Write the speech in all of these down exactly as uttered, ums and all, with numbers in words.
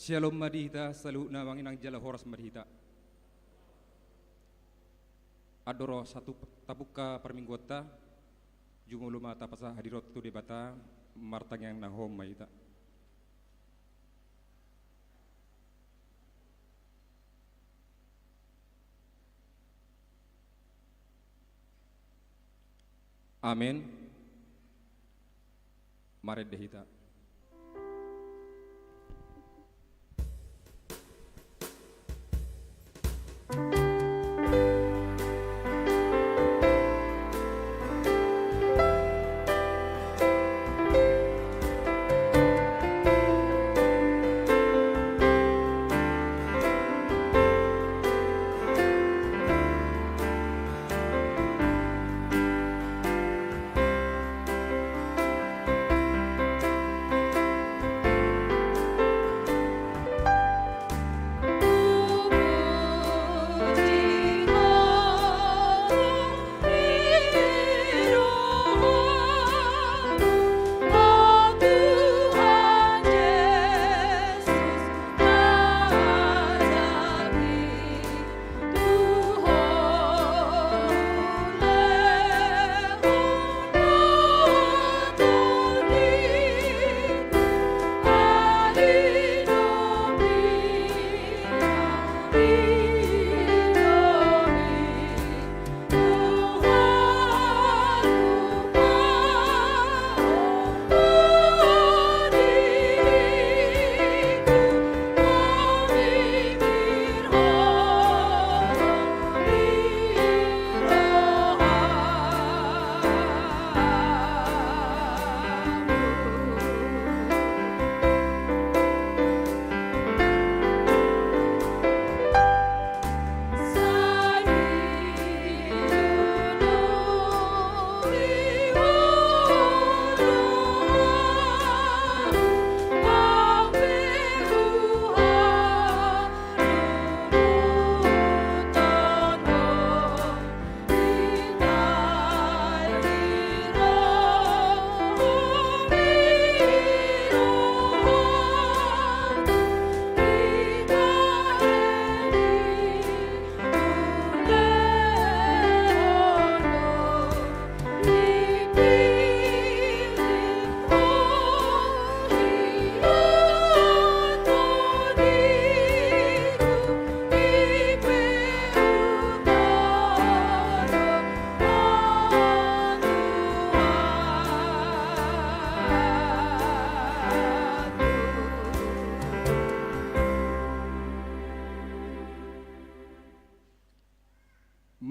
Syalom ma di hita saluhutna, amang inang, jala horas ma di hita. Andorang so tung tapungka parmingguonta, jumolo ma tapasahat hadiroonta tu Debata, martangiang na hohom ma hita. Amen. Marende hita.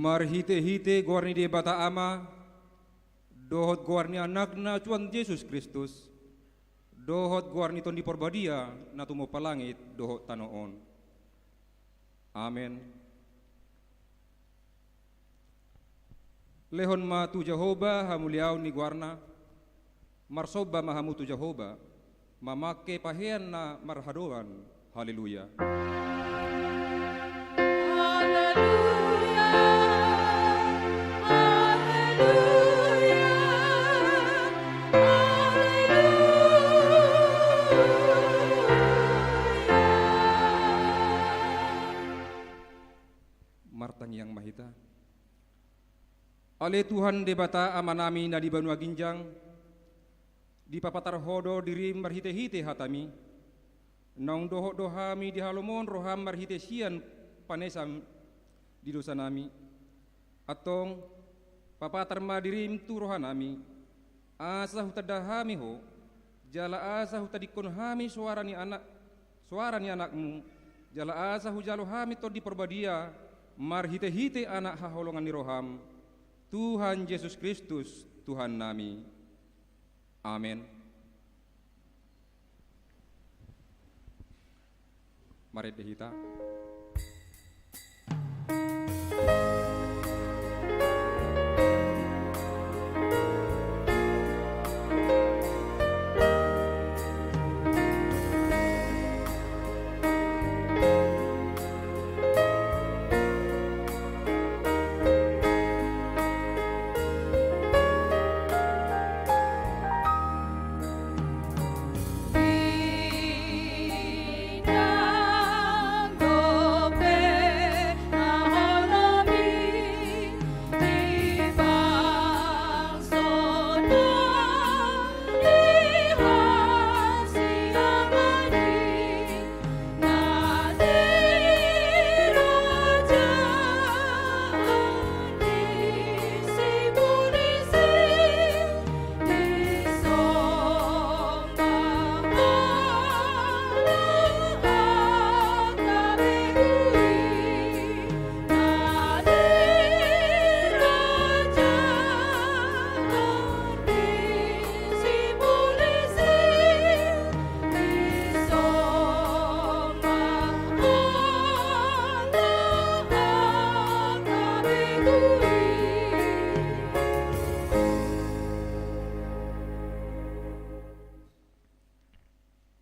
Marhitehite goar ni Debata Ama, dohot goar ni Anakna Tuhan Jesus Kristus, dohot goar ni Tondi Parbadia na tumompa langit dohot tano on. Amen. Lehon ma tu Jahowa hamuliaon ni goarna, marsomba ma hamu tu Jahowa, mamangke pahean na marhadoan. Haleluya. Haleluya, haleluya, haleluya. Martangiang ma hita. Ale Tuhan Debata Amanami na di banua ginjang, dipapatar Ho do dirim marhitehite hatami, naung dohot do hami dihalomohon roham marhite sian panesam di dosanami. Antong, papatar ma dirim tu rohanami, asa hutanda hami Ho, jala asa hutadingkon hami soara ni Anak, soara ni Anakmu, jala asa hujalo hami Tondi Parbadia marhitehite Anak haholongan ni roham, Tuhan Jesus Kristus, Tuhannami. Amen. Marende hita.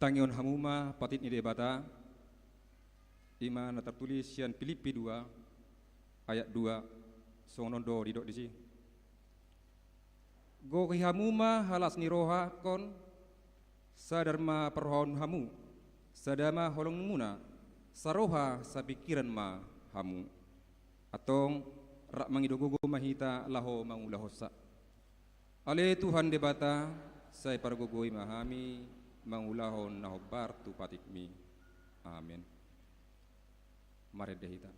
Tangihon hamu ma patik ni Debata, i ma na tartulis sian Pilippi dua ayat dua, songon on do didok disi: Gohi hamu ma las ni rohangkon, sadar ma parrohaon hamu, sada ma holongmuna, saroha sapingkiran ma hamu. Antong, rap mangido gogo ma hita laho mangulahonsa. Ale Tuhan Debata, sai pargogoi ma hami mangulahon na hombar tu patikmi. Amen. Marende hita.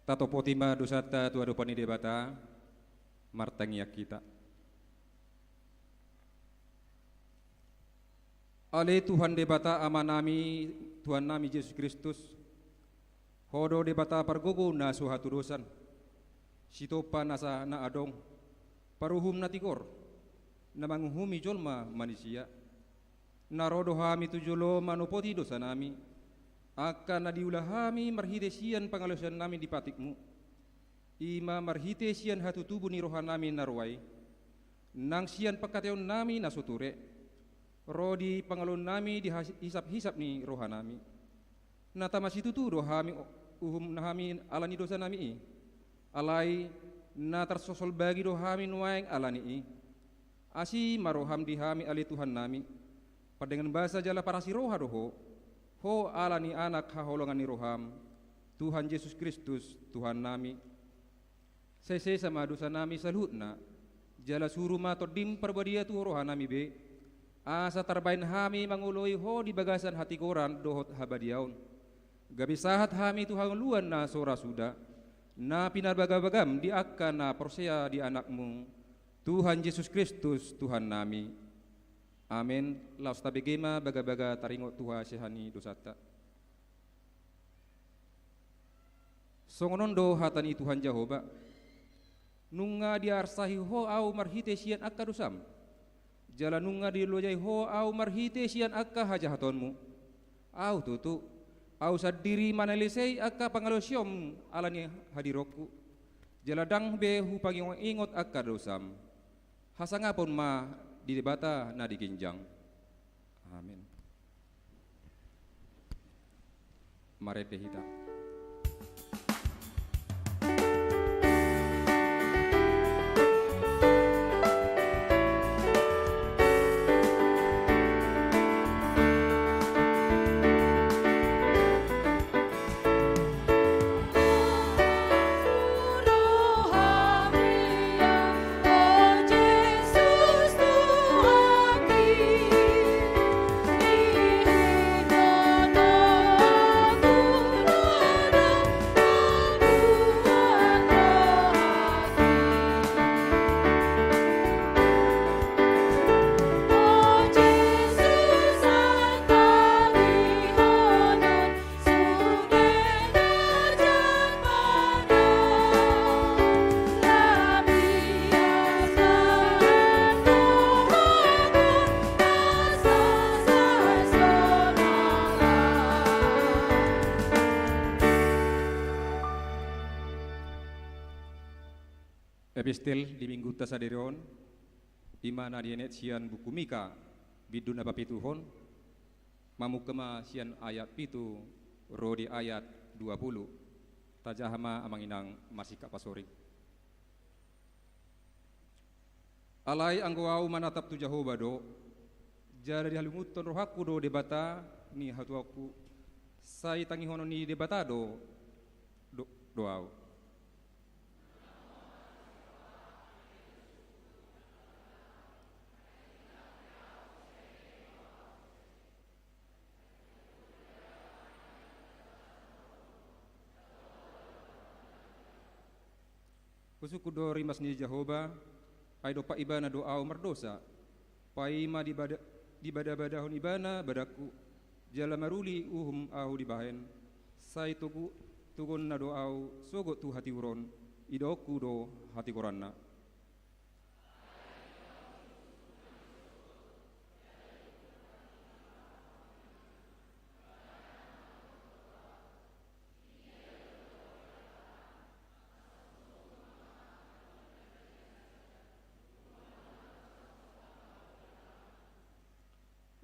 Tatopoti ma dosanta tu adopan ni Debata, martangiang hita. Ale Tuhan Debata Amanami, Tuhannami Jesus Kristus, Ho do Debata pargogo na so hatudosan, sitompa nasa na adong, paruhum na tigor, na manguhumi jolma manisia. Na ro do hami tu jolo manopoti dosanami, angka na diula hami marhite sian pangalaosionnami di patikmu, i ma marhite sian hatutubu ni rohanami na rua i, nang sian pangkataionnami na so ture, ro di pangaloonnami di has-, hisap-hisap ni rohanami. Na tama situtu do hami, uhum na hami ala ni dosanami i. Alai na tarsosolbagi do hami nuaeng ala ni i. Asi ma roham di hami ale Tuhannami. Pardengan basa jala parasi roha do ho. Ho ala ni Anak haholongan ni roham, Tuhan Jesus Kristus, Tuhannami. Sai sesa ma dosanami saluhutna, jala suru ma Tondim Parbadia tu rohanami be, asa tarbaen hami mangoloi ho di bagasan hatigoran dohot habadiaon. Gabe sahat hami tu hangoluan na so ra suda, na pinabagabagam di angka na porsea di Anakmu, Tuhan Jesus Kristus, Tuhannami. Amen. Laos tabege ma bagabaga taringot tu hasesaan ni dosanta. Songon on do hata ni Tuhan Jahowa: Nunga diarsahi ho ahu marhite sian angka dosam, jala nunga dilojai ho ahu marhite sian angka hajahatonmu. Ahu tutu, ahu sandiri manalesei angka pangalaosionmu ala ni hadironku, jala ndang be hupangingotingot angka dosam. Hasangapon ma di Debata na di ginjang. Amen. Marende hita. Epistel di minggunta sadari on, i ma na dienet sian buku Mika, bindu na papituhon, mamungka ma sian ayat pitu ro di ayat dua pulu. Tajaha ma amang inang marsingkat pasoring. Alai anggo ahu manatap tu Jahowa do, jala dihalungunhon rohangku do Debata ni hatuaonku, sai tangihonon ni Debata do, do, do ahu. Husungkun do rimas ni Jahowa, ai dompak Ibana do ahu mardosa. Paima dibada-, dibadabadahon Ibana badanku, jala maruli uhum ahu dibahen, sai togu-, togonna do ahu sogot tu hatiuron, idaonku do hatigoranna.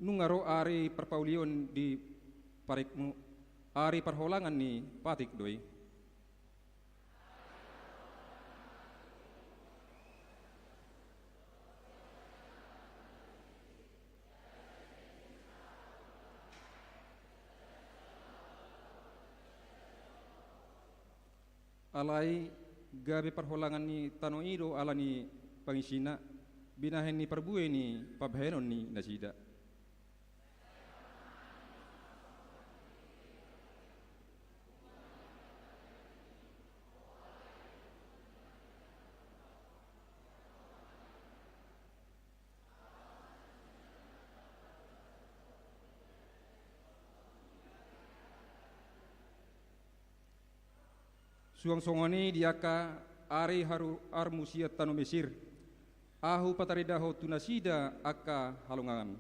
Nunga ro ari parpaulion di parikmu, ari parholangan ni patik do i. Alai gabe parholangan ni tano i do ala ni pangisina, binahen ni parbue ni pambahenon ni nasida. Suang songon i di angka ari haru-, harumu sian tano Mesir, ahu pataridahon tu nasida angka halongangan.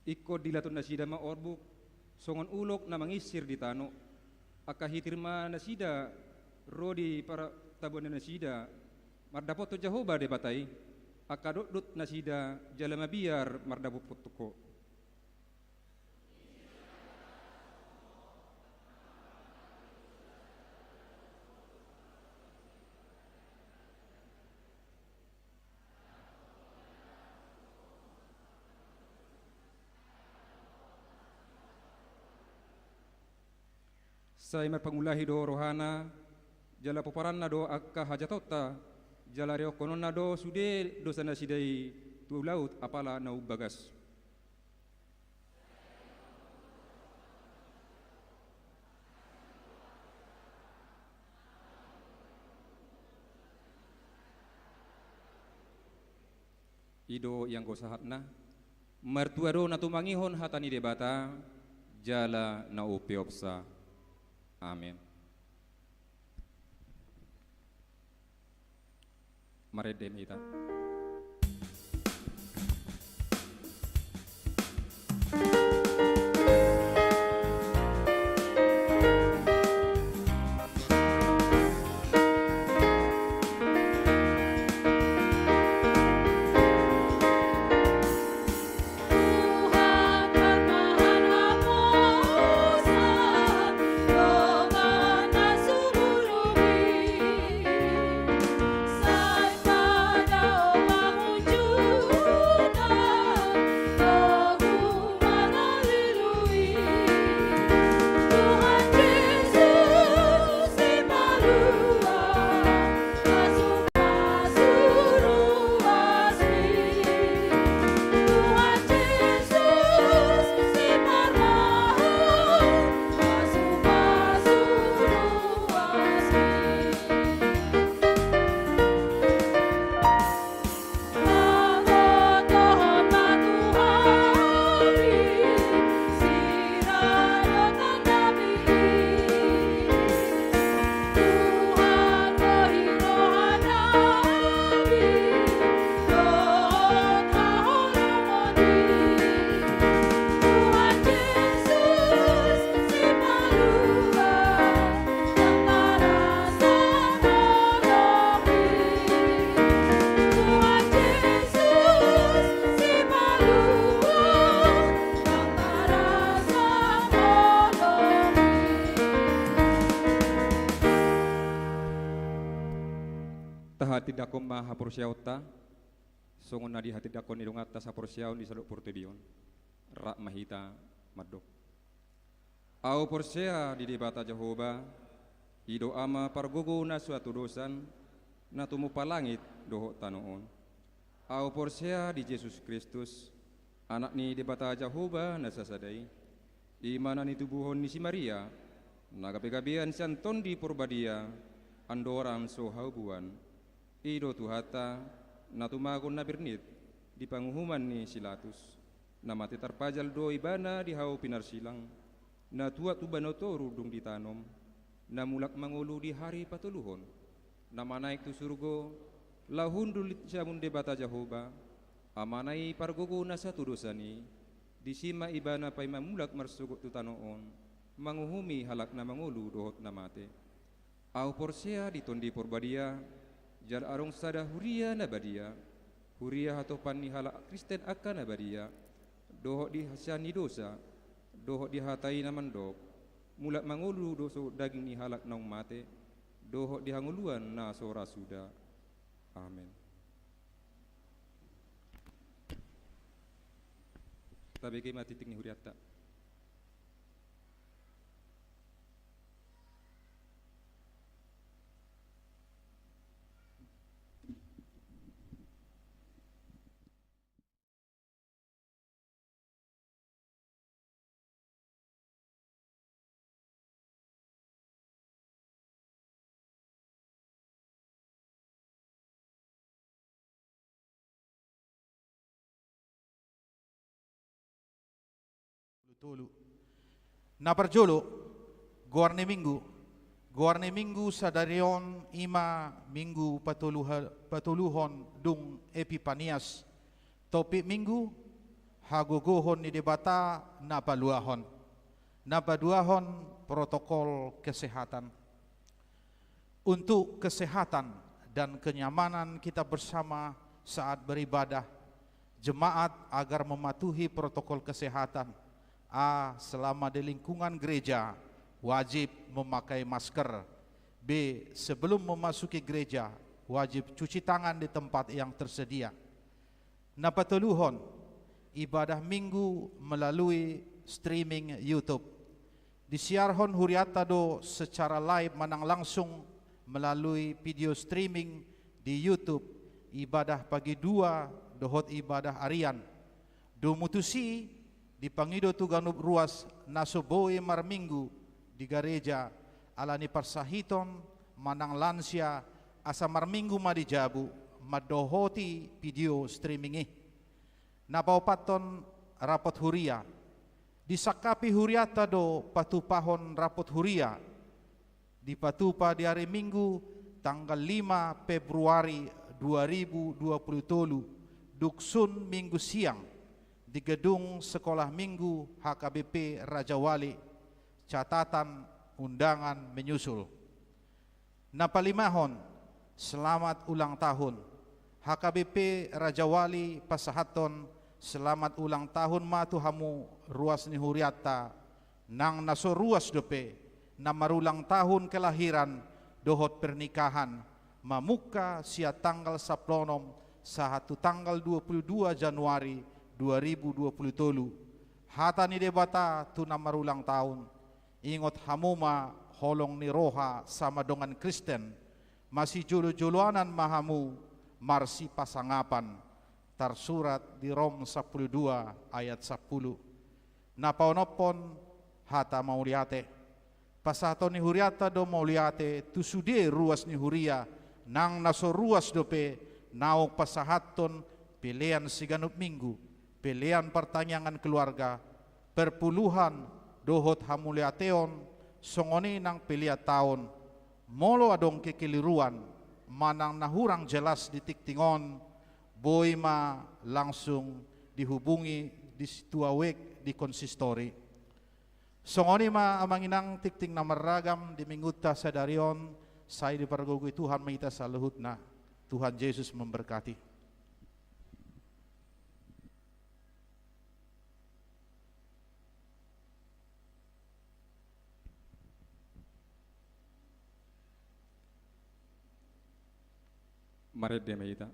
Ingkon dilatonnasida ma orbuk songon ulok na manginsir di tano. Angka hitir ma nasida ro di partabuannasida, mardapothon Jahowa Debata i, angka dotdot nasida jala mabiar mardapothon Ho. Sai marpangulahi do rohana, jala pomparanna do angka hajahatonta, jala rehonhononna do sude dosanasida i tu laut apala na umbagas. I do ianggo sahatna, martua do na tumangihon hata ni Debata, jala na umpeopsa. Amen. Marende ma hita. Tindangkon ma haporseaonta, songon na dihatindangkon ni donganta saporseaon di saluhut portibi on. Rap ma hita mandok. Ahu porsea di Debata Jahowa, i do Ama pargogo na so hatudosan, na tumompa langit dohot tano on. Ahu porsea di Jesus Kristus, Anak ni Debata Jahowa na sasada i, i ma na nitubuhon ni si Maria, na gabegabean sian Tondi Porbadia, andorang so haubuan. I do Tuhanta, na tumagon na bernit di panguhuman ni si Latus, na mate tarpajal do ibana di hau pinarsilang, na tuat tu banua toru dung ditanom, na mulak mangolu di ari patoluhon, na manaek tu surgo, laho hundul di siamun Debata Jahowa, Amana i pargogo na satudosan i, disi ma ibana paima mulak marsogot tu tano on, manguhumi halak na mangolu dohot na mate. Ahu porsea di Tondi Porbadia, jala adong sada huria na badia, huria hatopan ni halak Kristen angka na badia, dohot di hasian ni dosa, dohot di hata i na mandok, mulak mangolu do so daging ni halak naung mate, dohot di hangoluan na so ra suda. Amen. Tabege ma tingting ni hurianta. Tolu. Na parjolo, goar ni Minggu. Goar ni Minggu sadari on i ma Minggu patoluha-, patoluhon dung Epipanias. Topik Minggu, hagogohon ni Debata na paluahon. Na paduahon, protokol kesehatan. Untuk kesehatan dan kenyamanan kita bersama saat beribadah, jemaat agar mematuhi protokol kesehatan. A, selama di lingkungan gereja, wajib memakai masker. B, sebelum memasuki gereja, wajib cuci tangan di tempat yang tersedia. Na patoluhon, ibadah Minggu melalui streaming YouTube. Disiarhon hurianta do secara live manang langsung melalui video streaming di YouTube, ibadah pagi dua dohot ibadah arian. Domu tusi, dipangido tu ganup ruas na so boi marminggu di gareja, ala ni parsahiton manang lansia, asa marminggu ma di jabu, mandohoti video streaming i. Na paopathon, rapot huria. Disangkapi hurianta do patupahon rapot huria. Dipatupa di ari Minggu, tanggal lima Februari dua ribu dua puluh tolu, dung sun Minggu siang, di gedung Sekolah Minggu H K B P Rajawali, catatan undangan menyusul. Na palimahon, selamat ulang tahun. H K B P Rajawali pasahathon selamat ulang tahun ma tu hamu ruas ni hurianta, nang na so ruas dope, na marulang tahun kelahiran dohot pernikahan, mamungka sian tanggal sampulu onom sahat tu tanggal dua puluh dua Januari dua ribu dua puluh tolu. Hata ni Debata tu na marulang tahun, ingot hamu ma holong ni roha sama dongan Kristen, masijolojoloanan ma hamu marsipasangapan, tarsurat di Rom sampulu dua ayat sampulu. Na paonomhon, hata mauliate. Pasahathon ni hurianta do mauliate tu sude ruas ni huria, nang na so ruas dope naung pasahathon pelean siganup Minggu, pelean partangiangan keluarga, perpuluhan dohot hamauliateon, songon i nang pelean taon. Molo adong kekeliruan manang na hurang jelas di tingting on, boi ma langsung dihubungi di situa web di konsistori. Songon i ma amang inang tingting na marragam di Minggunta sadari on, sai dipargogoi Tuhan ma hita saluhutna. Tuhan Yesus memberkati. Marende ma hita.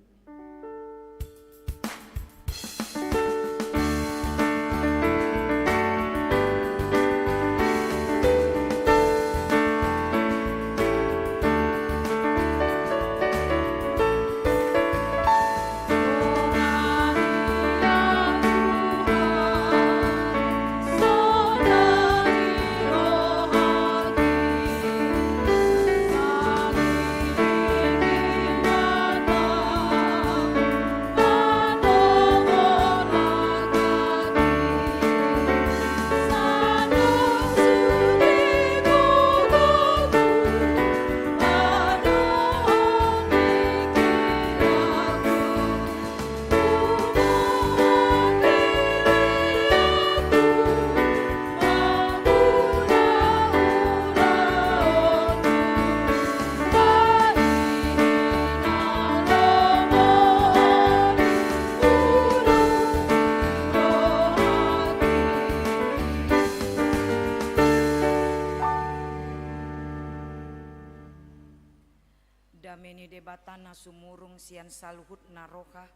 Dame ni Debata na sumurung sian saluhutna roha,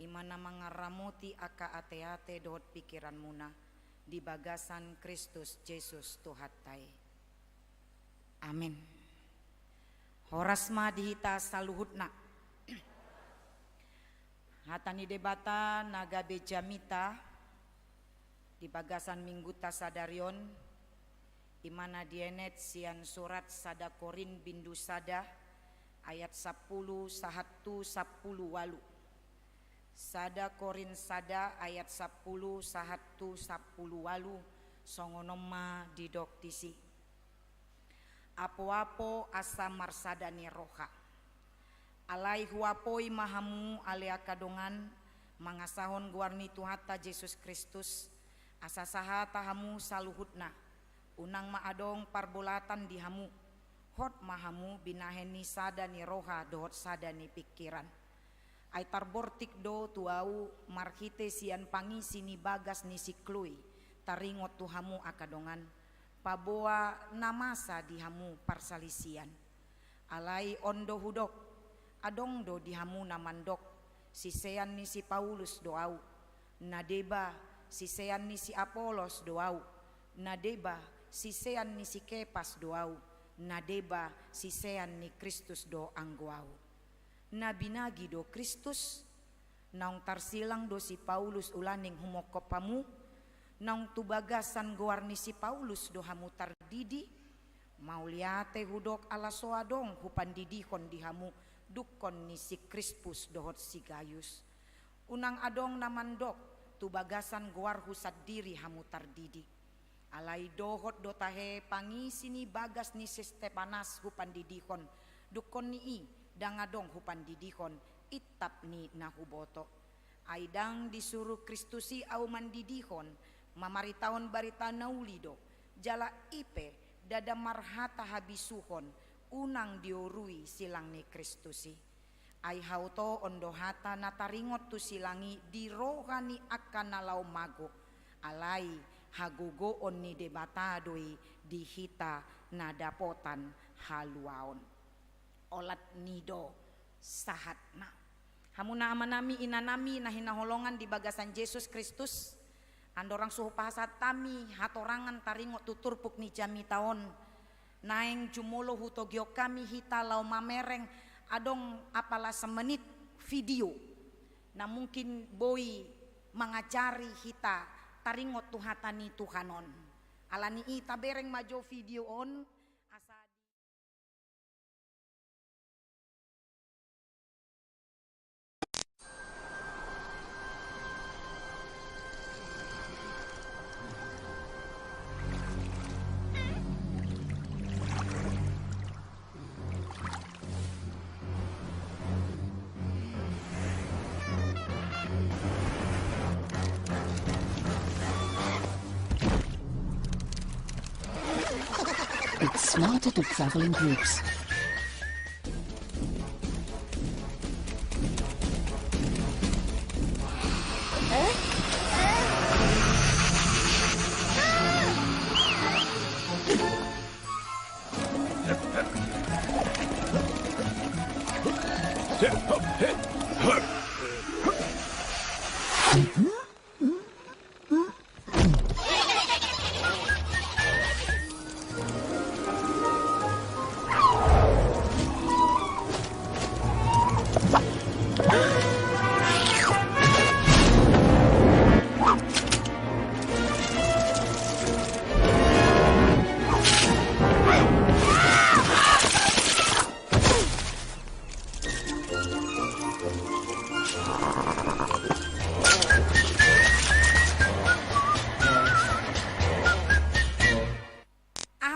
i ma na mangaramoti angka ateate dohot pingkiranmuna di bagasan Kristus Jesus Tuhanta i. Amin. Horas ma di hita saluhutna. Hata ni Debata na gabe jamita di bagasan minggunta sadari on, i ma na dienet sian surat sada Korint bindu sada ayat sampulu sahat tu sampulu ualu. Sada Korint sada ayat sampulu sahat tu sampulu ualu, songon on ma didok disi. Apoapo asa marsada ni roha. Alai huapoi ma hamu ale angka dongan, mangasahon goar ni Tuhanta Jesus Kristus, asa sahata hamu saluhutna, unang ma adong parbolatan di hamu, hot ma hamu binahen ni sada ni roha dohot sada ni pingkiran. Ai tarbortik do tu ahu marhite sian pangisi ni bagas ni si Kloi, taringot tu hamu angka dongan, paboa na masa di hamu parsalisian. Alai on do hudok, adong do di hamu na mandok, sisean ni si Paulus do ahu, na deba, sisean ni si Apolos do ahu, na deba, sisean ni si Kepas do ahu, na deba, sisean ni Kristus do anggo ahu. Na binagi do Kristus? Naung tarsilang do si Paulus ulaning humongkop hamu? Naung tu bagasan goar ni si Paulus do hamu tardidi? Mauliate hudok ala so adong hupandidihon di hamu dungkon ni si Krispus dohot si Gayus. Unang adong na mandok, tu bagasan goarhu sandiri hamu tardidi. Alai dohot do tahe pangisi ni bagas ni si Stepanas hupandidihon, dungkon ni i ndang adong hupandidihon, intap ni na huboto. Ai ndang disuru Kristus i ahu mandidihon, mamaritahon barita na uli do, jala i pe ndada marhata habisuhon, unang diorui silang ni Kristus i. Ai hautoon do hata na taringot tu silang i di roha ni angka na laho mago, alai hagogoon ni Debata do i di hita na dapotan haluaon. Olat ni do sahatna. Hamuna amanami, inanami na hinaholongan di bagasan Jesus Kristus, andorang so hupasahat hami hatorangan taringot tu turpuk ni jamita on, naeng jumolo hutogihon hami hita laho mamereng, adong apala semenit video na mungkin boi mangajari hita taringot tu hata ni Tuhan on. Alani i tabereng ma jo video on, asa It's smarter to travel in groups. Aha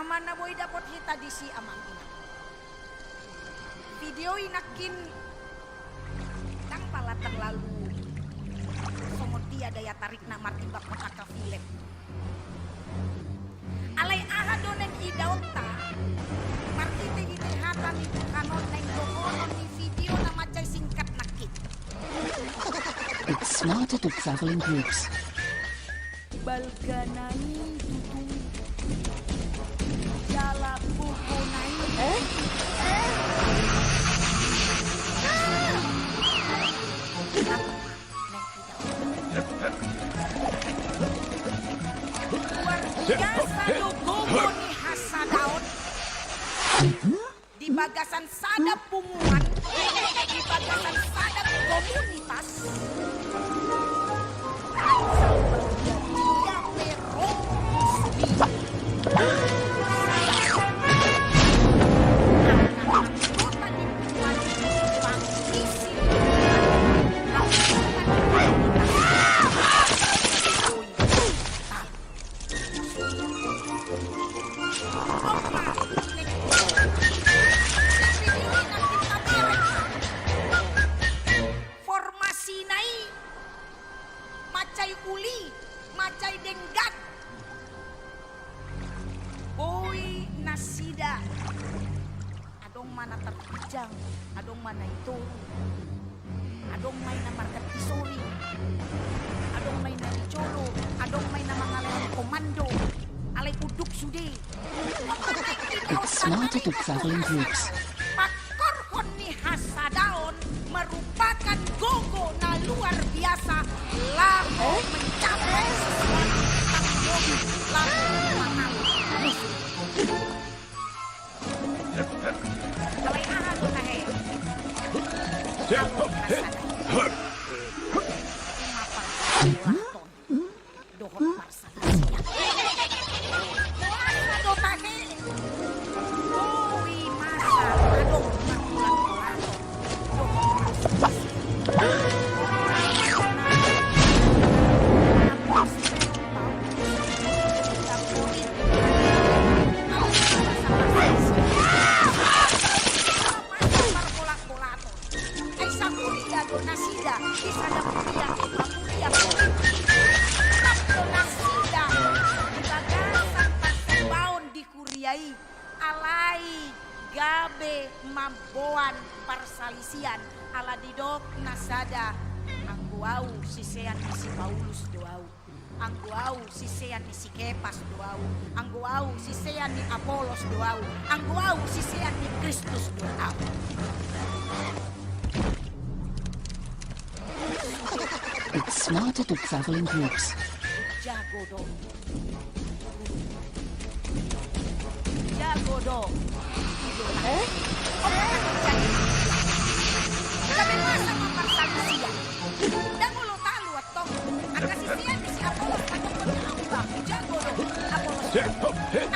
ma na boi dapot hita disi, amang inang? Video i nangkin ndang pala terlalu songon dia daya tarikna martimbangkon angka film. Alai aha do naeng idaonta marhite-hite hata ni Tuhan on naeng dohonon ni video na mansai singkat nangkin? It's smarter to travel in groups. Balga na i tutu jala gogo na i. Eh? Luar biasa do gogo ni hasadaon. Di bagasan sada punguan, di bagasan sada komunitas, ai sambal dia pe ro muslim. Angka anggota ni punguan i pangisi, anggota ni komunitas i. Formasina i mansai uli, mansai denggan. Boi nasida. Adong ma na tarpinjang, adong ma na i toru, adong ma i na marganti soring, adong ma i na di jolo, adong ma i na mangalehon komando. Alai unduk sude. It's smarter to travel in groups. Pangkorhon ni hasadaon merupakan gogo na luar biasa laho mencapai sesuatu, laho manang musuh. Alai aha do tahe? Ima pangkulaton dohot parsalisian. Boasa do tahe? Boi masa adong pangkulaton dohot parsalisian. Ai sakuria do nasida di sada kuria, kuria, kuria. Rap do nasida di bagasan parsombaon di kuria i, alai gabe mamboan parsalisian, ala didok na sada, anggo au sisean ni si Paulus do au. Anggo au sisean ni si Kepas do au, anggo au sisean ni Apolos do au, anggo au sisean ni Kristus do au. It's smarter to travel in groups. Jago do. Jago do. Eh? Gabe masa ma parsalisian. Ndang olo talu antong. Angka sisean ni si Apolos mandokkon au, jago do Apolos.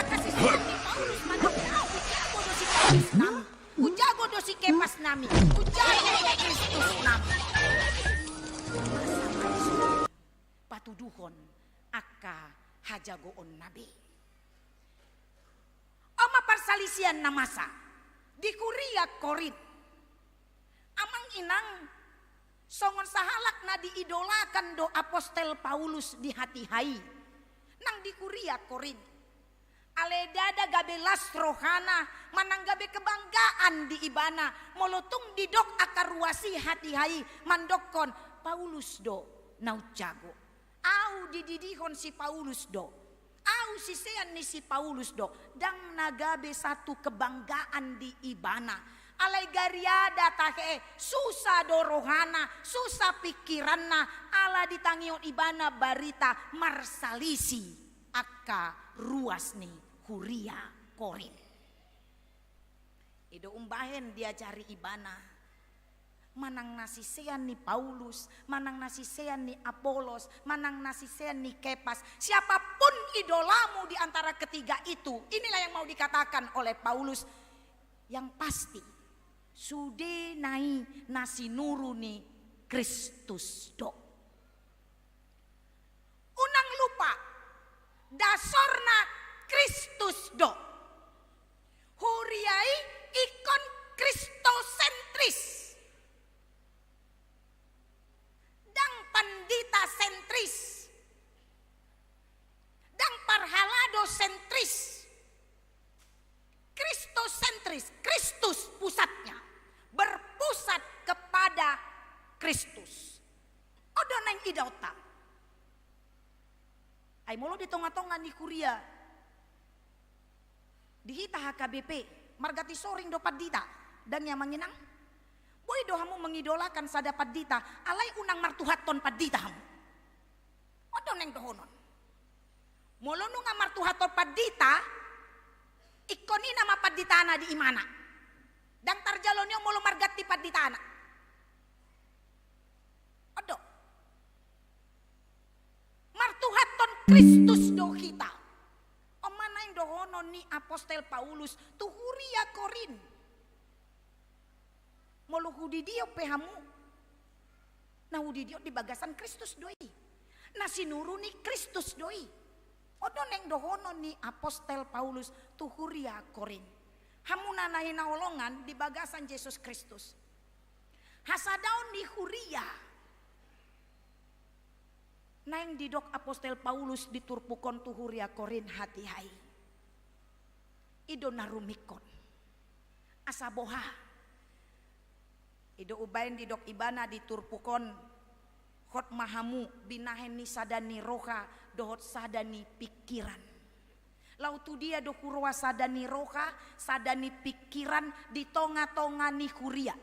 Angka sisean ni Paulus mandokkon au, jago do si Paulus nami. Hujago do si Kepas nami. Hujago do Kristus nami. Masa ma dison patuduhon angka hajagoonna be. On ma parsalisian na masa di kuria Korint. Amang inang, songon sahalak na diidolakan do apostel Paulus di hatiha i nang di kuria Korint. Alai ndada gabe las rohana manang gabe kebanggaan di ibana molo tung didok angka ruas i hatiha i mandokkon, Paulus do na hujago. Au dididihon si Paulus do. Au sisean ni si Paulus do. Ndang na gabe satu kebanggaan di ibana. Alai gariada tahe, susa do rohana, susa pingkiranna, ala ditangihon ibana barita marsalisi angka ruas ni huria Korint. I do umbahen diajari ibana, manang na sisean ni Paulus, manang na sisean ni Apolos, manang na sisean ni Kepas, siapapun idolamu di antara ketiga itu, inilah yang mau dikatakan oleh Paulus, yang pasti, sude na i na sinuru ni Kristus do. Unang lupa, dasorna Kristus do. Huria i ingkon Kristosentris. Ndang pandita sentris. Ndang parhalado sentris. Kristosentris, Kristus pusatnya, berpusat kepada Kristus. On do naeng idaonta. Ai molo di tonga-tonga ni huria, di hita H K B P, marganti soring do pandita, ndang i amang inang? Boi do hamu mengidolakan sada pandita, alai unang martuhathon pandita hamu. On do naeng dohonon. Molo nunga martuhathon pandita, ingkon i nama panditana di imana. Ndang tarjalo ni on molo marganti panditana. On do. Martuhathon Kristus do hita. On ma naeng dohonon ni apostel Paulus tu huria Korint. Molo hudidion pe hamu, na hudidion di bagasan Kristus do i. Na sinuru ni Kristus do i. On do naeng dohonon ni apostel Paulus tu huria Korint. Hamuna na hinaholongan di bagasan Jesus Kristus. Hasadaon ni huria. Naeng didok apostel Paulus di turpuk on tu huria Korint hatiha i. I do na rumingkot. Asa boha? I do umbahen didok ibana di turpuk on, hot ma hamu binahen ni sada ni roha dohot sada ni pingkiran. Laho tu dia do huroha sada ni roha, sada ni pingkiran di tonga-tonga ni huria?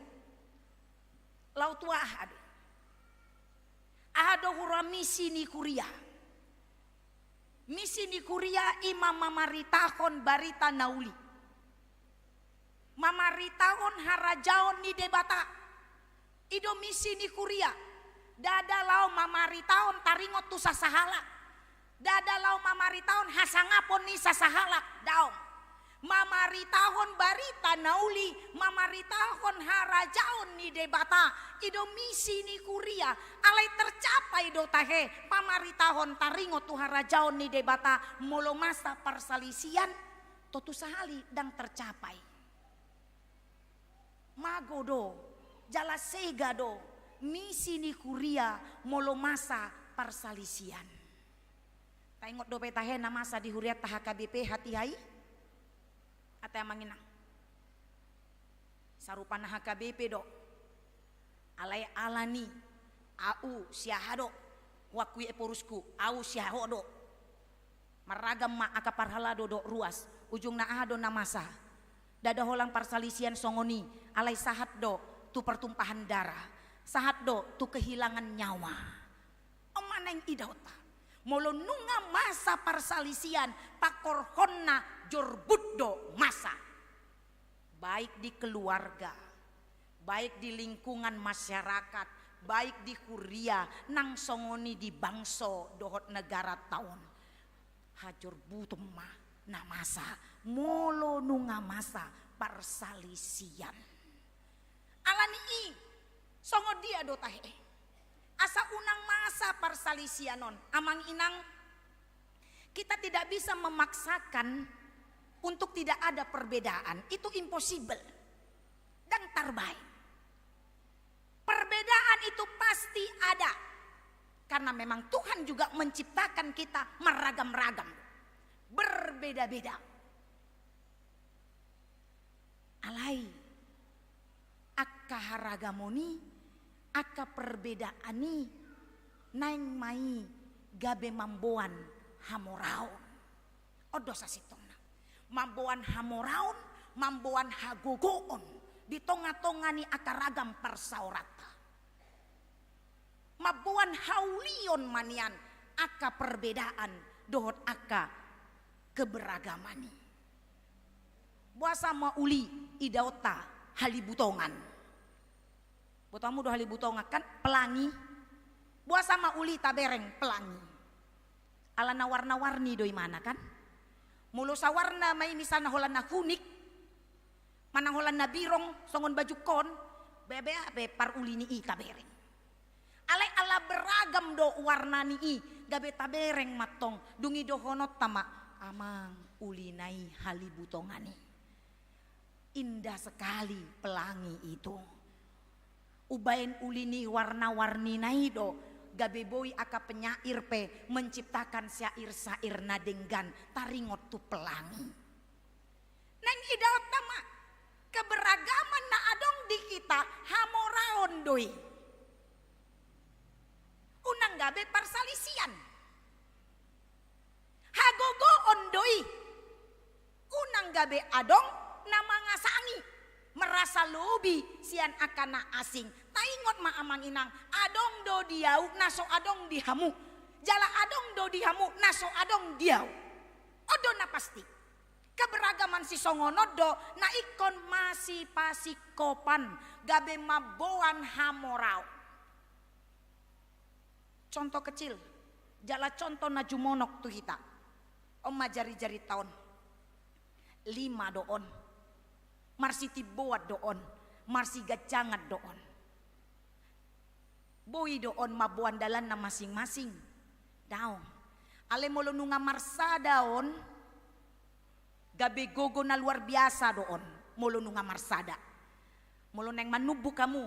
Laho tu aha be? Aha do huroha misi ni huria? Misi ni huria i ma mamaritahon barita na uli. Mamaritahon harajaon ni Debata. I do misi ni huria. Ndada laho mamaritahon taringot tu sasahalak. Ndada laho mamaritahon hasangapon ni sasahalak, daong. Mamaritahon barita na uli, mamaritahon harajaon ni Debata, i do misi ni huria, alai tercapai do tahe, pamaritahon taringot tu harajaon ni Debata, molo masa parsalisian, tontu sahali ndang tercapai. Mago do, jala sega do, misi ni huria molo masa parsalisian. Taingot dope tahe na masa di hurianta H K B P hatiha i? Ate amang inang. Sarupa na H K B P do. Alai alani, au siaha do, huakui eporusku, au siaho do. Marragam ma angka parhalado dohot ruas, ujungna aha do na masa? Ndada holan parsalisian songon i, alai sahat do tu pertumpahan darah, sahat do tu kehilangan nyawa. On ma naeng idaonta. Molo nunga masa parsalisian, pangkorhonna jorbut do masa. Baik di keluarga, baik di lingkungan masyarakat, baik di huria, nang songon i di bangso dohot negaranta on. Hajorbuton ma na masa, molo nunga masa parsalisian. Alani i, songon dia do tahe? Asa unang masa parsalisian on, amang inang, kita tidak bisa memaksakan untuk tidak ada perbedaan. Itu impossible. Ndang tarbaen. Perbedaan itu pasti ada. Karena memang Tuhan juga menciptakan kita meragam-ragam. Berbeda-beda. Alai, angka haragamon i, angka perbedaan i, naeng ma i gabe mamboan hamoraon. On do sasintongna. Mamboan hamoraon, mamboan hagogoon, Di tonga-tonga ni angka ragam parsaoranta, mamboan haulion ma nian angka perbedaan dohot angka keberagaman i. Boasa ma uli idaonta halibutongan? Boto hamu do halibutongan kan? Pelangi. Boasa ma uli tabereng pelangi? Ala na warna-warni do imana kan? Molo sawarna ma i misalna holan na hunik, manang holan na birong songon bajungkon, bea-bea pe paruli ni i tabereng. Alai ala beragam do warna ni i, gabe tabereng mantong, dung i dohononta ma, amang, ulina i halibutongan i. Indah sekali pelangi itu. Umbaen uli ni warna-warnina i do, gabe boi angka penyair pe menciptakan syair-syair na denggan taringot tu pelangi. Naeng idaonta ma, keberagaman na adong di hita hamoraon do i. Unang gabe parsalisian. Hagogoon do i. Unang gabe adong na mangasangi, merasa lobi sian angka na asing. Taingot ma amang inang, adong do di ahu na so adong di hamu. Jala adong do di hamu na so adong di ahu. On do na pasti. Keberagaman sisongon on do na ingkon masipasingkopan, gabe mamboan hamoraon. Contoh kecil, jala contoh na jumonok tu hita. On ma jari-jarinta on. Lima do on. Marsitimboan do on. Marsiganjangan do on. Boi do on mamboan dalanna masing-masing? Daong. Alai molo nunga marsada on, gabe gogo na luar biasa do on, molo nunga marsada. Molo naeng manumbuk hamu,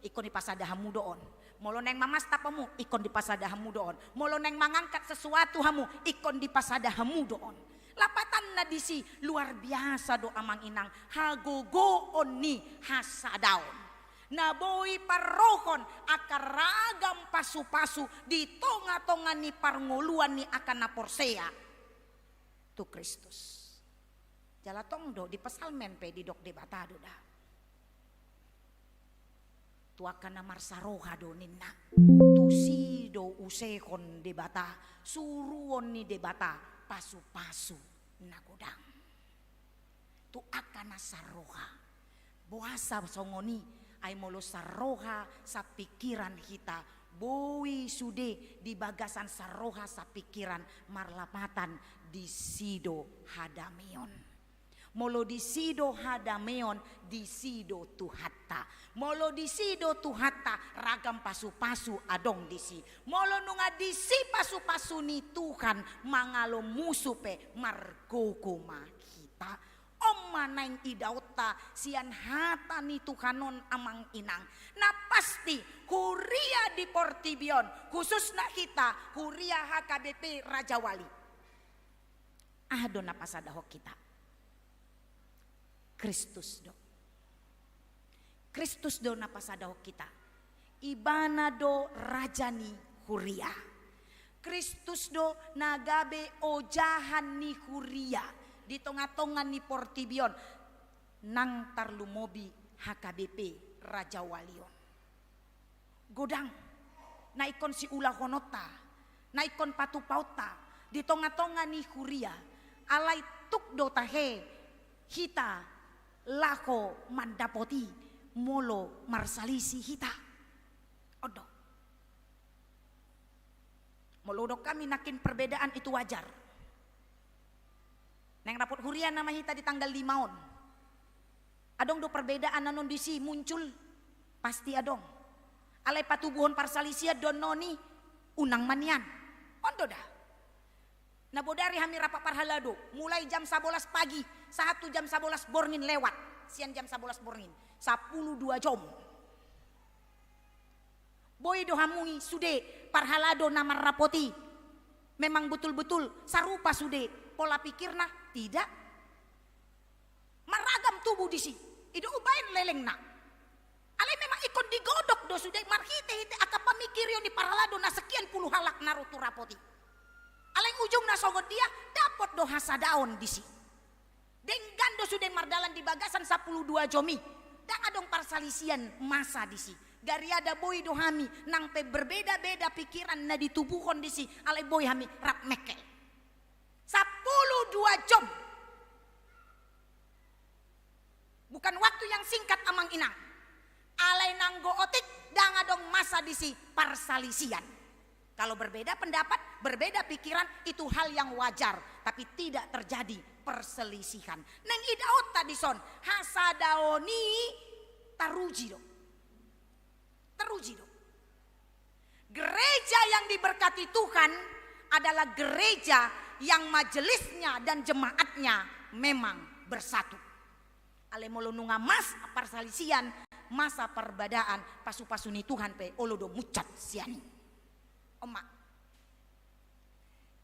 ingkon dipasada hamu do on. Molo naeng mamastap hamu, ingkon dipasada hamu do on. Molo naeng mangangkat sesuatu hamu, ingkon dipasada hamu do on. Lapatanna disi luar biasa do amang inang, hagogoon ni hasadaon. Na boi parrohon angka ragam pasupasu di tonga-tonga ni parngoluan ni angka na porsea tu Kristus. Jala tong do di Psalmen pe didok Debata do da. Tu angka na marsaroha do ninna. Tusi do usehon Debata, suruon ni Debata pasupasu na godang. Tu angka na saroha. Boasa songon i, ai molo saroha, sapingkiran hita, boi sude di bagasan saroha sapingkiran marlapatan disi do hadameon. Molo disi do hadameon, disi do Tuhanta. Molo disi do Tuhanta, ragam pasupasu adong disi. Molo nunga disi pasupasu ni Tuhan, mangalo musu pe margogo ma hita. On ma naeng idaonta sian hata ni Tuhan on amang inang. Na pasti huria di portibi on, khususna hita huria H K B P Raja Wali. Aha do na pasadahon hita? Kristus do. Kristus do na pasadahon hita. Ibana do raja ni huria. Kristus do na gabe ojahan ni huria di tonga-tonga ni portibi on, nang tarlumobi H K B P Raja Wali on. Godang na ingkon siulahononta, na ingkon patupaonta di tonga-tonga ni huria, alai tuk do tahe hita laho mandapoti molo marsalisi hita. On do. Molo didok hami nangkin perbedaan itu wajar. Naeng rapot huria nama hita di tanggal lima on. Adong do perbedaan na non disi muncul? Pasti adong. Alai patubuhon parsalisian do annon i? Unang ma nian. On do da. Na bodari hami rapat parhalado, mulai jam sabolas pagi sahat tu jam sabolas borngin lewat, sian jam sabolas borngin, sapulu dua jom. Boi do hamu i sude parhalado na marrapot i? Memang betul-betul sarupa sude pola pikirna? Tidak. Marragam tubu disi. I do umbaen lelengna. Alai memang ingkon digodok do sude marhite-hite angka pamingkirion ni parhalado na sekian puluh halak na ro tu rapot i. Alai ujungna songon dia? Dapot do hasadaon disi. Denggan do sude mardalan di bagasan sapulu dua jom i. Ndang adong parsalisian masa disi. Gariada boi do hami, nang pe berbeda-beda pikiran na ditubuhon disi, alai boi hami rap mengkel. Sappulu dua jom. Bukan waktu yang singkat, amang inang. Alai nanggo otik, ndang adong masa disi parsalisian. Kalau berbeda pendapat, berbeda pikiran, itu hal yang wajar, tapi tidak terjadi perselisihan. Naeng idaonta dison, hasadaon i taruji do. Taruji do. Gereja yang diberkati Tuhan adalah gereja yang majelisnya dan jemaatnya memang bersatu. Alai molo nunga masa parsalisian, masa parbadaan, pasu-pasu ni Tuhan pe olo do munchat sian i. On ma.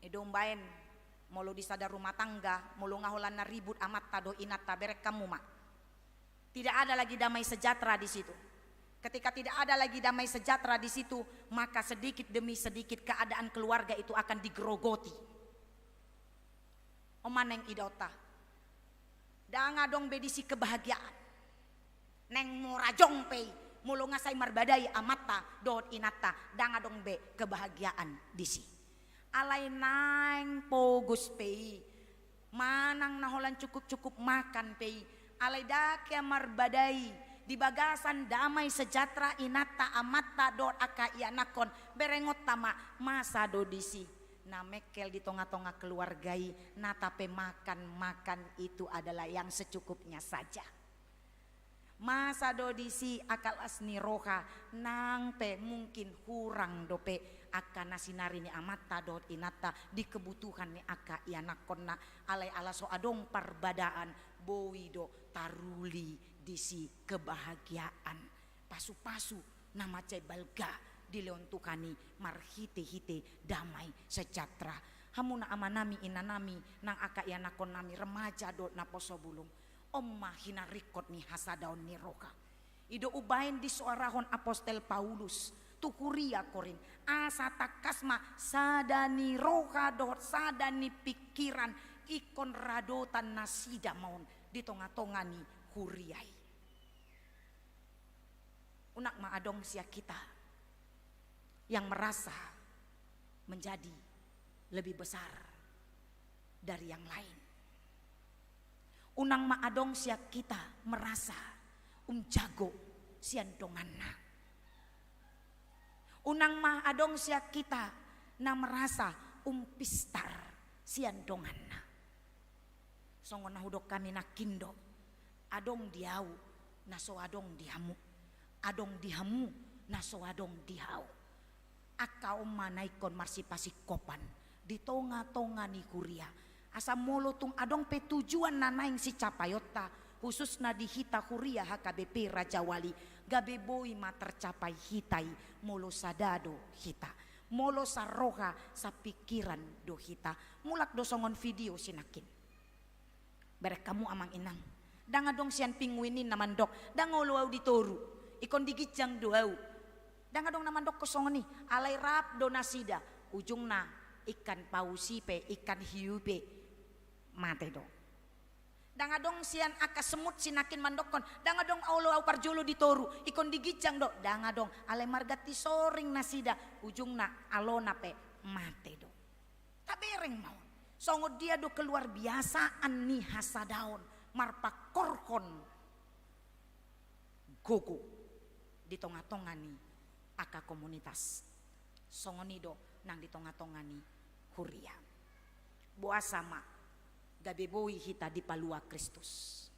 I do umbaen, molo di sada rumah tangga, molo nga holan na ribut amanta dohot inanta, bereng hamu ma. Tidak ada lagi damai sejahtera di situ. Ketika tidak ada lagi damai sejahtera di situ, maka sedikit demi sedikit keadaan keluarga itu akan digerogoti. On ma naeng idaonta. Ndang adong be disi kebahagiaan. Naeng mora jong pe i, molo nga sai marbadai amanta dohot inanta, ndang adong be kebahagiaan disi. Alai naeng pogos pe i, manang na holan cukup-cukup makan pe i, alai ndang hea marbadai di bagasan damai sejahtera inanta, amanta dohot angka ianakhon, berengonta ma, masa do disi. Na mengkel di tonga-tonga keluarga i, na tape makan-makan itu adalah yang secukupnya saja. Masa do disi angka las ni roha, nang pe mungkin hurang dope angka na sinari ni amanta dohot inanta di kebutuhan ni angka ianakhonna, alai ala so adong parbadaan, boi do taruli disi kebahagiaan. Pasu-pasu na mansai balga dilehon Tuhan i marhite-hite damai sejahtera. Hamu na amanami, inanami, nang angka ianakhonnami, remaja dohot naposo bulung. On ma hinaringkot ni hasadaon ni roha. I do umbaen disoarahon apostel Paulus tu huria Korint, asa tangkas ma sada ni roha dohot sada ni pingkiran, ingkon radotan nasida ma on di tonga-tonga ni huria i. Unang ma adong sian hita yang merasa menjadi lebih besar dari yang lain. Unang ma adong sian hita merasa um jago sian donganna. Unang ma adong sian hita na merasa um pistar sian donganna. Songon na hudok hami nangkin do, adong di ahu na so adong di hamu, adong di hamu na so adong di ahu. Angka on ma na ingkon marsipasingkopan di tonga-tonga ni huria. Asa molo tung adong pe tujuan na naeng sicapaionta, khususna di hita huria H K B P Rajawali, gabe boi ma tercapai hita i molo sada do hita. Molo saroha sapingkiran do hita. Mulak do songon video sinangkin. Bereng hamu amang inang. Ndang adong sian pinguin i na mandok, ndang olo ahu di toru. Ingkon di ginjang do ahu. Ndang adong na mandokkon songon i, alai rap do nasida. Ujungna ingkon paus i pe, ingkon hiu i pe, mate do. Ndang adong sian angka semut sinangkin mandokkon, ndang adong olo ahu parjolo di toru, ingkon di ginjang do. Ndang adong, alai marganti soring nasida. Ujungna alona pe mate do. Tabereng ma on. Songon dia do keluar biasaan ni hasadaon marpangkorhon gogo di tonga-tonga ni angka komunitas. Songon i do nang di tonga-tonga ni huria. Boasa ma gabe boi hita dipalua Kristus.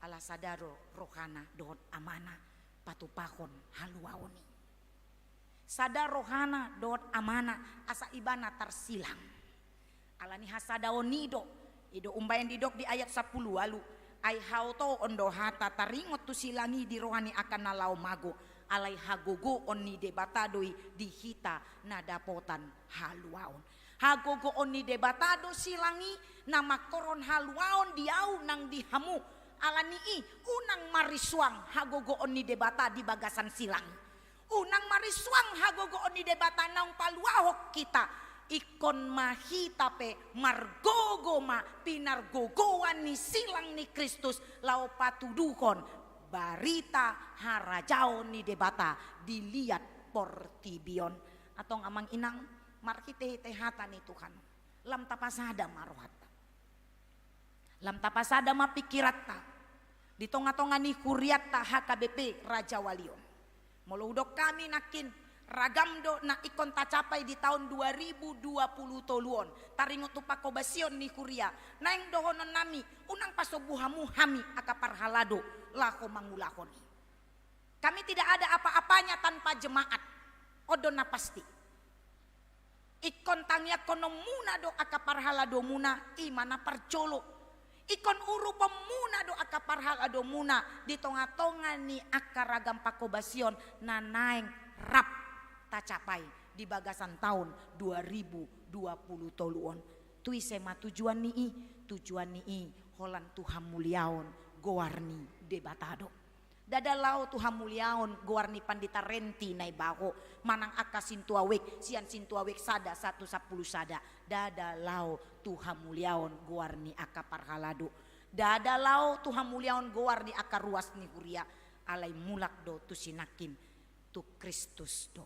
Ala sada do rohana dohot amana patupahon haluaon i. Sada rohana dohot amana asa ibana tarsilang. Ala ni hasadaon i do, i do umbaen didok di ayat sampulu ualu, ai haotoon do hata taringot tu silang i di roha ni angka na laho mago, alai hagogoon ni Debata do i di hita na dapotan haluaon. Hagogoon ni Debata do silang i na mangkorhon haluaon di ahu nang di hamu. Ala ni i, unang marisuang hagogoon ni Debata di bagasan silang i. Unang marisuang hagogoon ni Debata naung paluahon hita. Ingkon ma hita pe margogo ma pinargogoan ni silang ni Kristus laho patuduhon barita harajaon ni Debata di liat portibi on. Antong amang inang, marhitehite hata ni Tuhan, lam tapasada ma rohanta. Lam tapasada ma pikiranta di tongatonga ni hurianta H K B P Rajawali on. Molo hudok hami nangkin, ragam do na ingkon tacapai di taon dua ribu dua puluh tolu on, taringot tu pangkobasion ni huria. Naeng dohonon nami, unang pasombu hamu hami angka parhalado laho mangulahon i. Kami tidak ada apa-apanya tanpa jemaat. On do na pasti. Ingkon tangiangkononmuna do angka parhaladomuna, i ma na parjolo. Ingkon uruponmuna do angka parhaladomuna di tongatonga ni angka ragam pangkobasion na naeng rap tacapai di bagasan taon dua ribu dua puluh tolu on. Tu ise ma tujuan ni i? Tujuan ni i holan tu hamuliaon goar ni Debata do. Ndada laho tu hamuliaon goar ni Pandita Renti Naibaho manang angka sintua wijk, sian sintua wijk sada, satu, sampulu sada. Ndada laho tu hamuliaon goar ni angka parhalado. Ndada laho tu hamuliaon goar ni angka ruas ni huria. Alai mulak do tu si nangkin, tu Kristus do.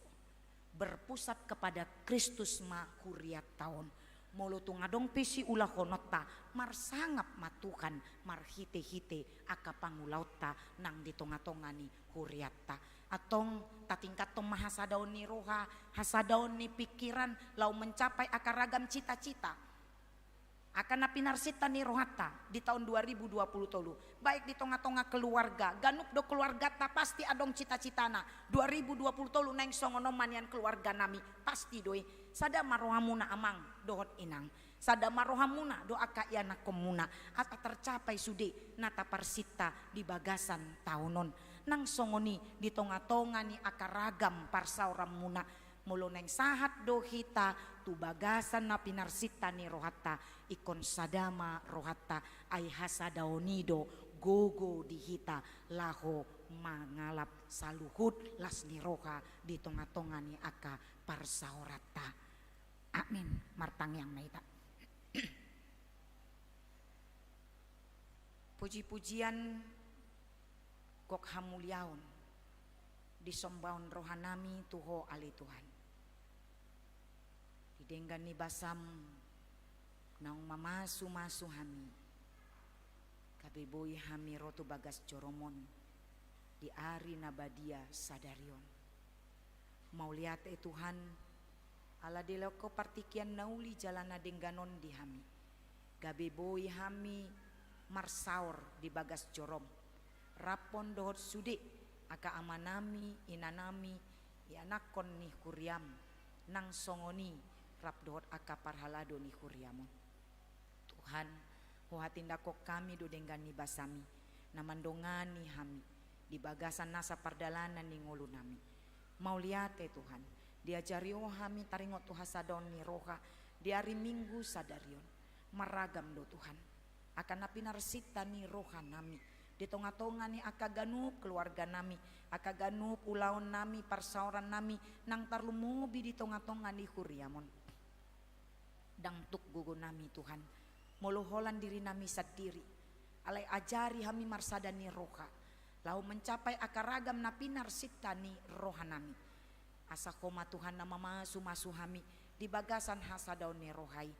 Berpusat kepada Kristus ma hurianta on. Molo tung adong pe siulahononta, marsangap ma Tuhan marhitehite angka pangulaonta nang di tongatonga ni hurianta. Antong tatingkathon ma hasadaon ni roha, hasadaon ni pingkiran, laho mencapai angka ragam cita-cita. Angka na pinarsinta ni rohanta di taon dua ribu dua puluh tolu, baik di tongatonga keluarga, ganup do keluarganta pasti adong cita-citana. Dua ribu dua puluh tolu naeng songon on ma nian keluarga nami, pasti do i. Sada ma rohamuna amang dohot inang, sada ma rohamuna do angka ianakhonmuna, asa tercapai sude na taparsinta di bagasan taon on. Nang songon i di tongatonga ni angka ragam parsaoranmuna, molo naeng sahat do hita tu bagasan na pinarsinta ni rohanta, ingkon sada ma rohanta, ai hasadaon i do gogo di hita laho mangalap saluhut las ni roha di tongatonga ni angka parsaoranta. Amin. Martangiang ma hita. Puji-pujian gok hamuliaon disombaon rohanami tu Ho ale Tuhan. Di denggan ni basam naung mamasu-masu hami, gabe boi hami ro tu bagas jorom on di ari na badia sadari on. Mauliate Tuhan, ala dilehon Ho partingkian na uli jala na denggan on di hami, gabe boi hami marsaor di bagas jorom, raphon dohot sude angka amanami, inanami, ianakhon ni huriam, nang songon i rap dohot angka parhalado ni huriam on. Tuhan, Ho hatindanghon hami do denggan ni basami na mandongani hami di bagasan nasa pardalanan ni ngolunami. Mauliate Tuhan, diajari Ho hami taringot tu hasadaon ni roha di ari Minggu sadari on. Marragam do Tuhan angka na pinarsinta ni rohanami di tongatonga ni angka ganup keluarganami, angka ganup ulaonnami, parsaorannami, nang tarlumobi di tongatonga ni huriam on. Ndang tuk gogonami Tuhan molo holan dirinami sandiri. Alai ajari hami marsada ni roha laho mencapai angka ragam na pinarsinta ni rohanami. Asa Ho ma Tuhan na mamasu-masu hami di bagasan hasadaon ni roha i.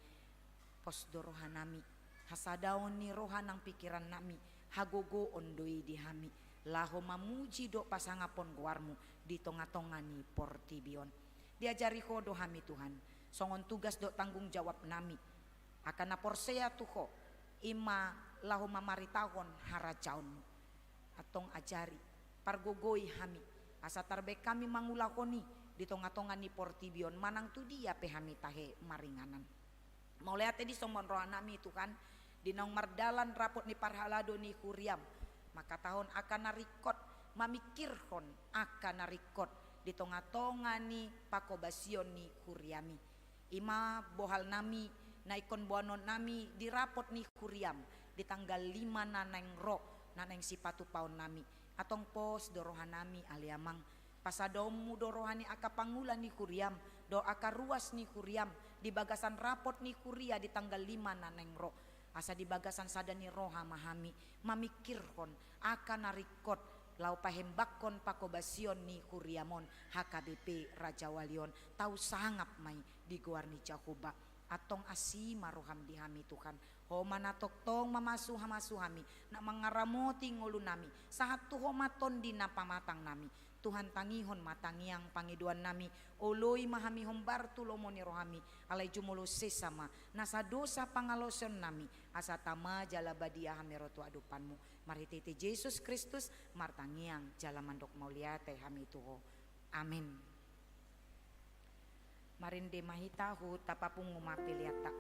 Pos do rohanami, hasadaon ni roha nang pingkirannami, hagogoon do i di hami laho mamuji dohot pasangapon goarmu di tongatonga ni portibi on. Diajari Ho do hami Tuhan, songon tugas dohot tanggung jawabnami, angka na porsea tu Ho, i ma laho mamaritahon harajaonmu. Antong ajari, pargogoi hami, asa tarbaen hami mangulahon i di tongatonga ni portibi on manang tu dia pe hami tahe maringanan. Mauliate disombaon rohanami Tuhan, di naung mardalan rapot ni parhalado ni huriam, mangkatahon angka na ringkot, mamingkirhon angka na ringkot di tongatonga ni pangkobasion ni huriami. I ma bohalnami na ingkon boanonnami di rapot ni huriam di tanggal lima na naeng ro, na naeng sipatupaonnami. Antong pos do rohanami ale Amang, pasadaonmu do roha ni angka pangula ni huriam dohot angka ruas ni huriam di bagasan rapot ni huria di tanggal lima na naeng ro. Asa di bagasan sada ni roha ma hami mamingkirhon angka na ringkot laho pahembanghon panghobasion ni huriam on, H K B P Rajawali on, tau sangap ma i di goar ni Jahowa. Antong asi ma roham di hami, Tuhan. Ho ma na tongtong mamasu-hamasu hami, na mangaramoti ngolunami, sahat tu Ho ma tondi na pamatang nami. Tuhan, tangihon ma tangiang pangidoannami, oloi ma hami hombar tu lomo ni rohami, alai jumolo sesa ma nasa dosa pangalaosionnami, asa tama jala badia hami ro tu adopanmu. Marhitehite Jesus Kristus, martangiang jala mandok mauliate hami tu Ho. Amin. Marende ma hita huhut tapapungu ma peleanta.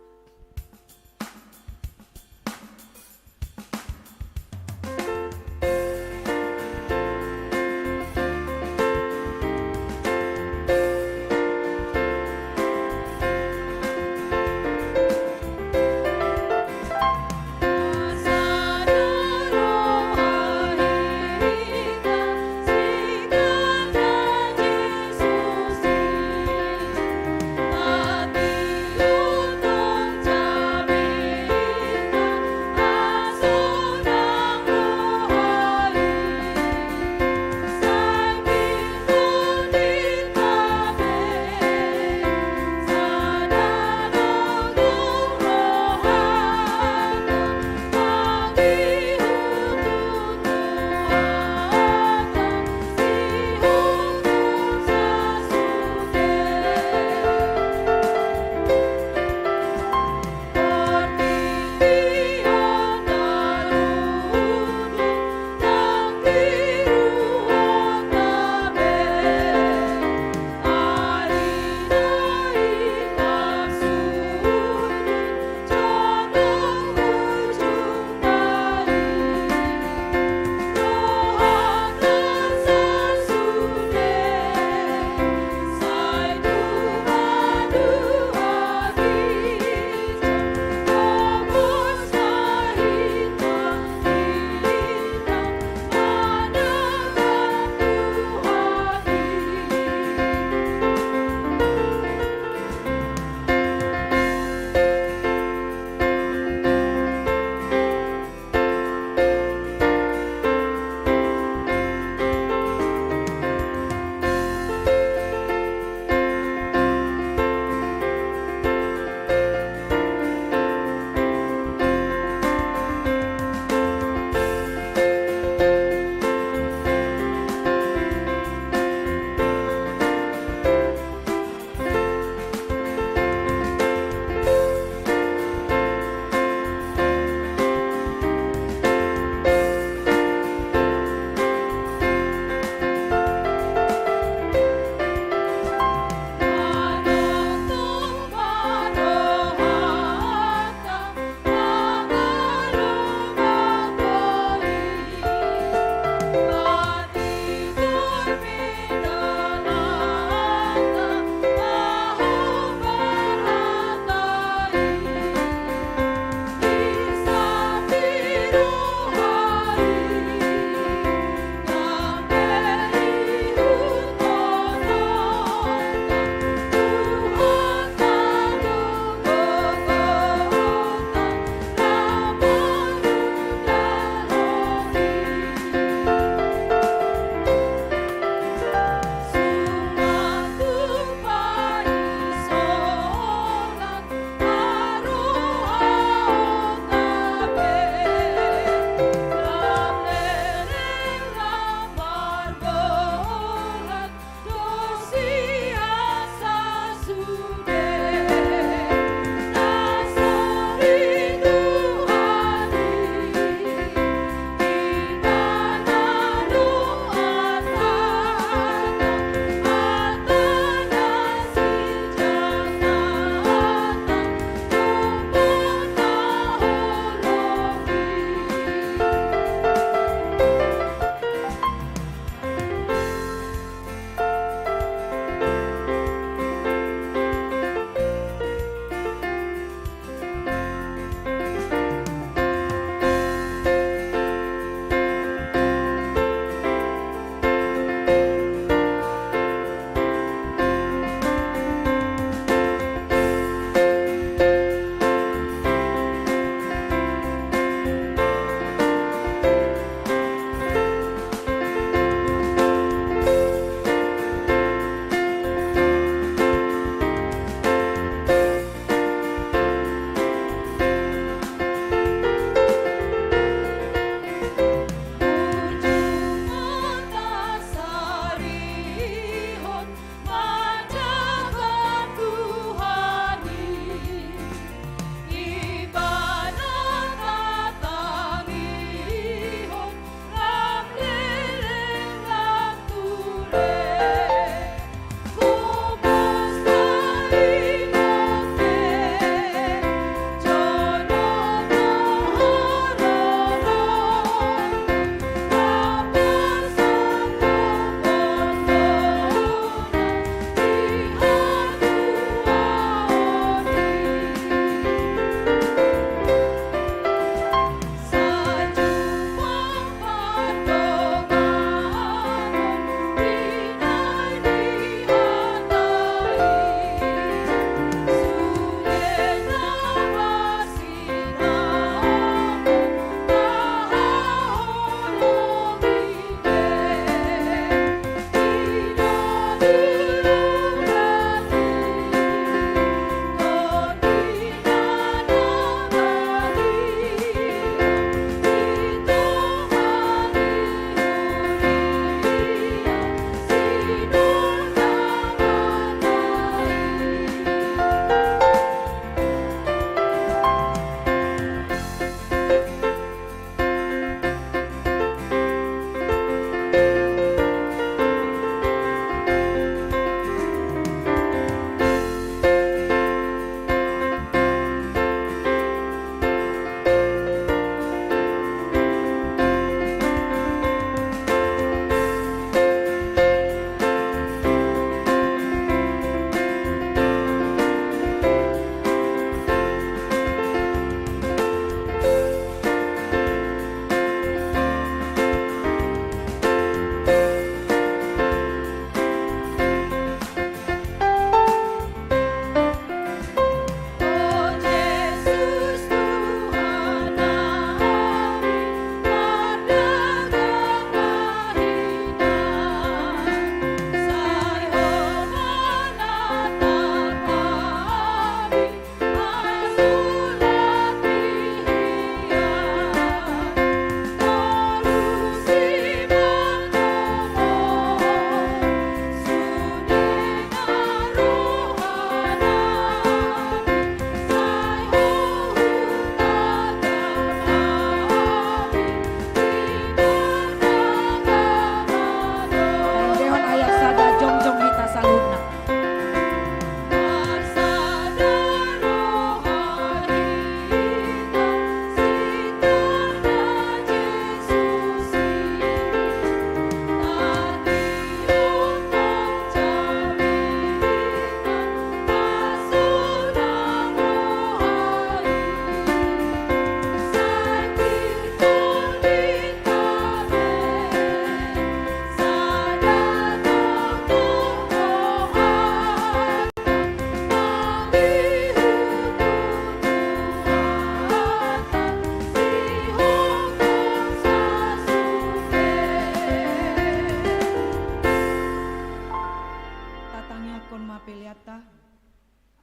Tangiangkon ma peleanta.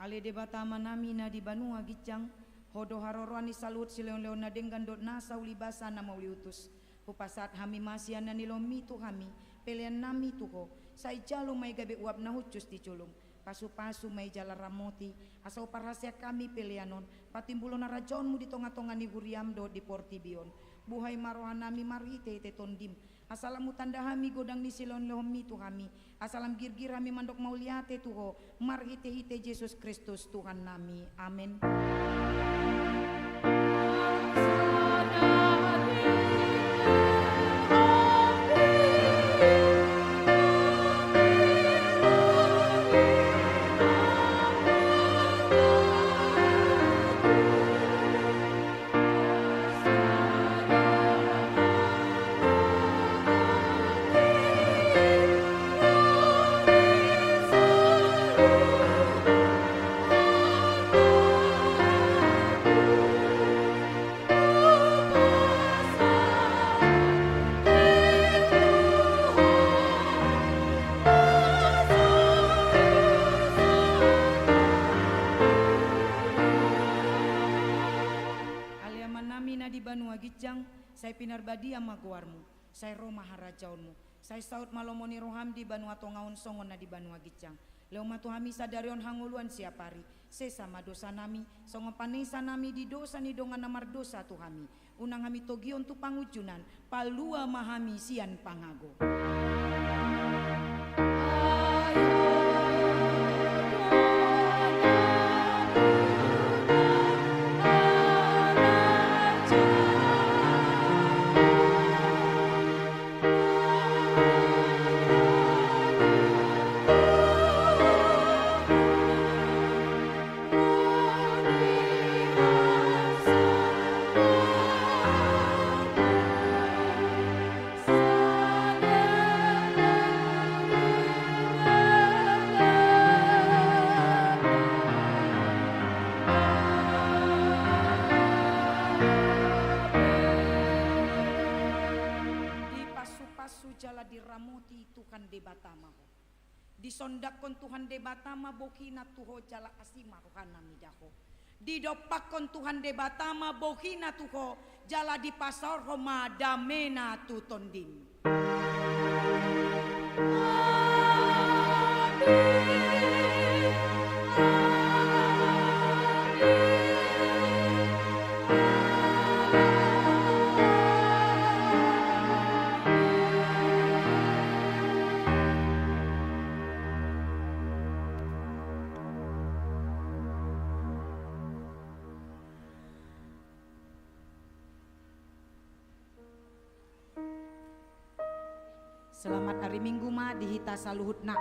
Ale Debata Amanami na di banua ginjang, Ho do haroroan ni saluhut silehonlehon na denggan dohot nasa uli basa na mauliutus. Hupasahat hami ma sian na nilehonMi tu hami, peleannami tu Ho, sai jalo ma i gabe uap na hushus di jolom. Pasupasu ma i jala ramoti, asa huparhaseang hami pelean on, patimbulhon harajaonMu di tongatonga ni huriaM dohot di portibi on. Buhai ma rohanami marhitehite TondiM, asa lam hutanda hami godang ni silehonlehonMi tu hami, asa lam girgir hami mandok mauliate tu Ho, marhitehite Jesus Kristus Tuhannami. Amen. Ale Amanami na di banua ginjang, sai pinarbadia ma goarMu, sai ro ma harajaonMu, sai saut ma lomo ni rohaM di banua tonga on songon na di banua ginjang. Lehon ma tu hami sadari on hangoluan siapari, sesa ma dosanami, songon panesanami di dosa ni dongan na mardosa tu hami. Unang hami togihon tu pangunjunan, palua ma hami sian pangago. Dipasupasu jala diramoti Tuhan Debata ma ho. Disondangkon Tuhan Debata ma bohina tu ho jala asi ma rohana mida ho. Didompakkon Tuhan Debata ma bohina tu ho jala dipasaorhon ma damena tu tondim. Amin. Selamat ari Minggu ma di hita saluhutna.